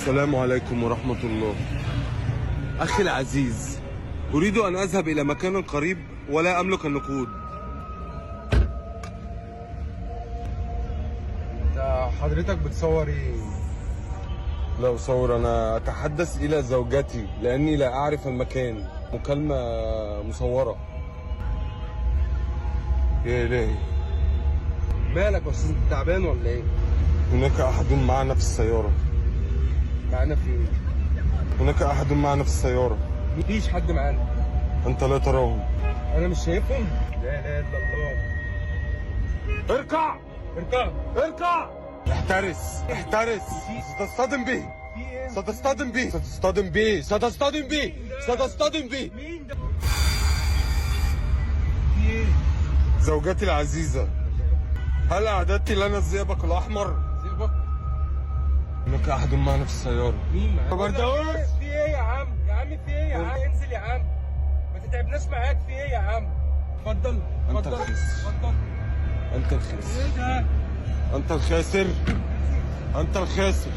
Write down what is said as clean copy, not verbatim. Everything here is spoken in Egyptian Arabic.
السلام عليكم ورحمة الله. أخي العزيز، أريد أن أذهب إلى مكان قريب ولا أملك النقود. انت حضرتك بتصور ايه؟ لا أصور، أنا أتحدث إلى زوجتي لأني لا أعرف المكان. مكالمة مصورة. يا إلهي. مالك يا استاذ، انت تعبان ولا ايه؟ هناك أحد معنا في السيارة. معانا في ايه؟ هناك أحد معنا في السيارة. مفيش حد معانا. أنت لا تراهم. انا مش شايفهم؟ لا اله الا الله. اركع اركع اركع. احترس احترس، ستصطدم به. في ايه؟ ستصطدم به، ستصطدم به، ستصطدم به، ستصطدم به. مين ده؟ في ايه؟ زوجتي العزيزة، هل أعددت لنا الزئبق الأحمر؟ زئبق؟ هناك أحد معنا في السيارة. مين معانا؟ بردوس. في ايه يا عم؟ يا عم في ايه يا عم؟ انزل يا عم، ما تتعبناش معاك. في ايه يا عم؟ اتفضل. أنت اتفضل. الخس. اتفضل. أنت الخاسر. ايه ده؟ أنت الخاسر. أنت الخاسر.